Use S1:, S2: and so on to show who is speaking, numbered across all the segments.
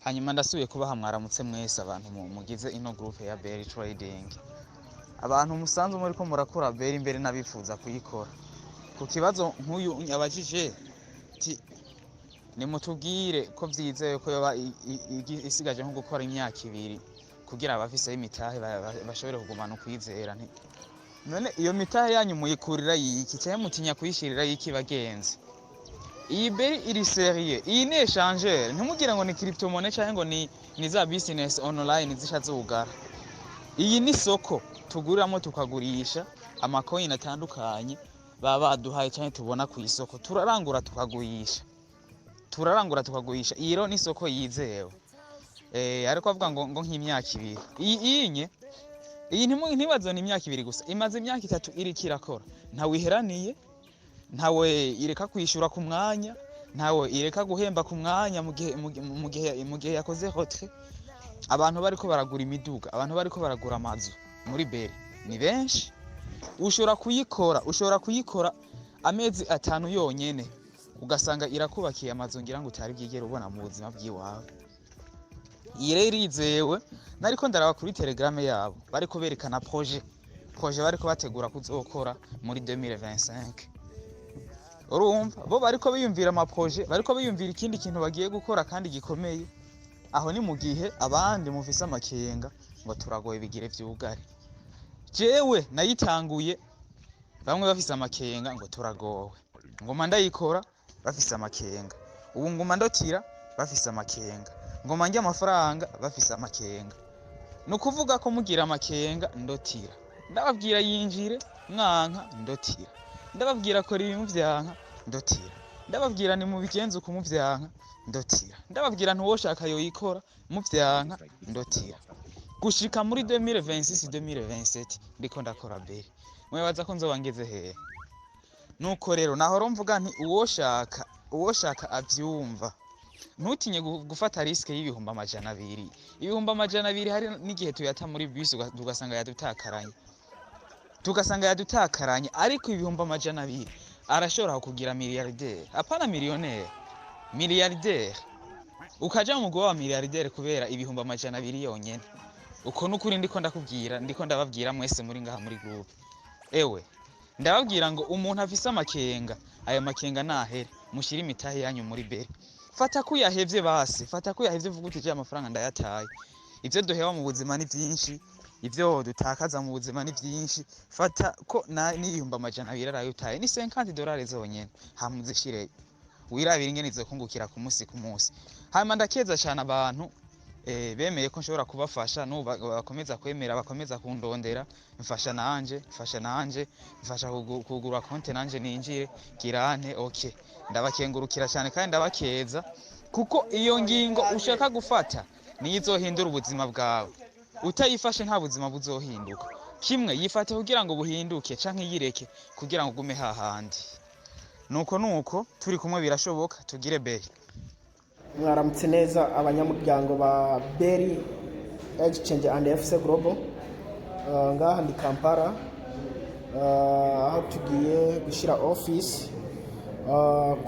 S1: Hanyuma ndasubiye kubaha mwaramutse mwese, abantu mugize ino groupe ya Berry Trading, abantu musanzwe muriko murakora Berry imbere n'abifuza kuyikora. Ku kibazo nk'uyu yabajije ti nimutubwire ko vyizewe ko yoba isigaje nko gukora imyaka 2 kugira abafiseyo imitahe bashobore kugumana ukwizera. Nti none iyo mitahe yanyu muyikurira yiki, canke mutinya kuyishirira yiki? Bagenzi, iyi Berry iri sérieux. Iyi ni échangeur, ntimugire ngo ni crypto-monnaie canke ngo ni za business online zisha zugara. Iyi ni soko tuguriramo tukagurisha amacoin atandukanye baba baduhaye canke tubona ku isoko. Turarangura tukagurisha, turarangura tukagurisha. Iyi rero ni isoko yizewe. Ariko avuga ngo nk'imyaka 2 iyi inye iyi, ntibazo ni imyaka 2 gusa, imaze imyaka 3 iriko irakora. Ntawe iheraniye, ntawe ireka kwishura ku mwanya, ntawe ireka guhemba ku mwanya mu gihe yakoze retrait. Abantu bariko baragura imiduga, abantu bariko baragura amazu muri Berry ni benshi. Ushobora kuyikora amezi 5 yonyene, ugasanga irakubakiye amazu ngira ngo utari bwigere ubona mu buzima bw'iwawe. Iyi rero irizewe. Nariko ndaraba kuri Telegram yabo, bariko berekana projet bariko bategura kuzokora muri 2025. Urumva bo bariko biyumvira amaprojet, bariko biyumvira ikindi kintu bagiye gukora kandi gikomeye. Aho ni mu gihe abandi mufise amakenga ngo turagoye, bigire vyugare. Jewe nayitanguye bamwe bafise amakenga ngo turagowe, ngoma ndayikora bafise amakenga, ubu nguma ndotira bafise amakenga, ngoma ndya amafaranga bafise amakenga. Ni ukuvuga ko mugira amakenga ndotira, ndababwira yinjire mwanka ndotira, ndababwira kora ibi muvyanka ndotira, ndababwira ni mubigenze uku muvyanka ndotira, ndababwira ntuwoshaka yoyikora muvyanka ndotira. Gushika muri 2026, 2027 ndiko ndakora Berry, mwibaza ko nzoba ngeze hehe? Nuko rero nahora mvuga nti uwoshaka avyumva, ntutinye gufata risque y'200,000. 200,000 hari n'igihe tuyata muri bisi tugasanga yadutakaranye, tugasanga yadutakaranye. Ariko 200,000 arashobora kugira milliardaire, apana millionnaire, milliardaire. Ukaja mu mugwi wa milliardaire kubera 200,000 yonyene. Uko nukuri ndiko ndakubwira, ndiko ndababwira mwese muri ngaha muri groupe. Ewe, ndababwira ngo umuntu afise amakenga, ayo makenga nahere, mushire imitahe yanyu muri Berry. Fata ko uyahevye basi, fata ko uyahevye, uvuga uti: "Je amafaranga ndayataye." Ivyo duheba mu buzima ni vyinshi, ivyo dutakaza mu buzima ni vyinshi. Fata ko n'200,000 arayo utaye ni 50 dollars zonyene, hama uzishireyo, wirabira ingene izokungukira ku musi ku musi. Hanyuma ndakeza cane abantu bemeye ko nshobora kubafasha. N'ubu bakomeza kwemera, bakomeza kundondera: "Mfasha nanje, mfasha nanje, mfasha kugura konte nanje ninjire girante." Okay, ndabakengurukira cyane kandi ndabakeza, kuko iyo ngingo ushaka gufata niyo izohindura ubuzima bwawe. Utayifashe nta buzima buzohinduka. Kimwe yifate kugira ngo buhinduke, canke yireke kugira ngo ugume hahandi. Nuko turi kumwe, birashoboka, tugire Berry.
S2: Mwaramutse neza abanyamuryango ba Berry Exchange and FC Global. Ngaha ndi Kampala, aho tugiye gushyira office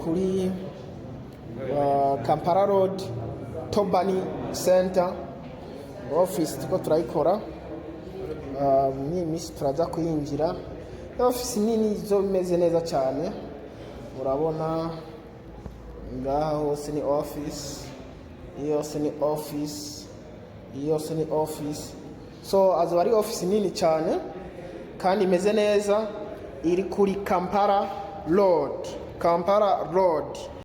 S2: kuri Kampala Road, Tobani Center. Office turiko turayikora. Mw'iyi minsi turaza kuyinjira. Office nini zo imeze neza cyane. Urabona ngaha hose ni office, iyi yose ni office, iyi yose ni office. So azoba ari office nini cyane kandi imeze neza, iri kuri Kampala Road, Kampala Road.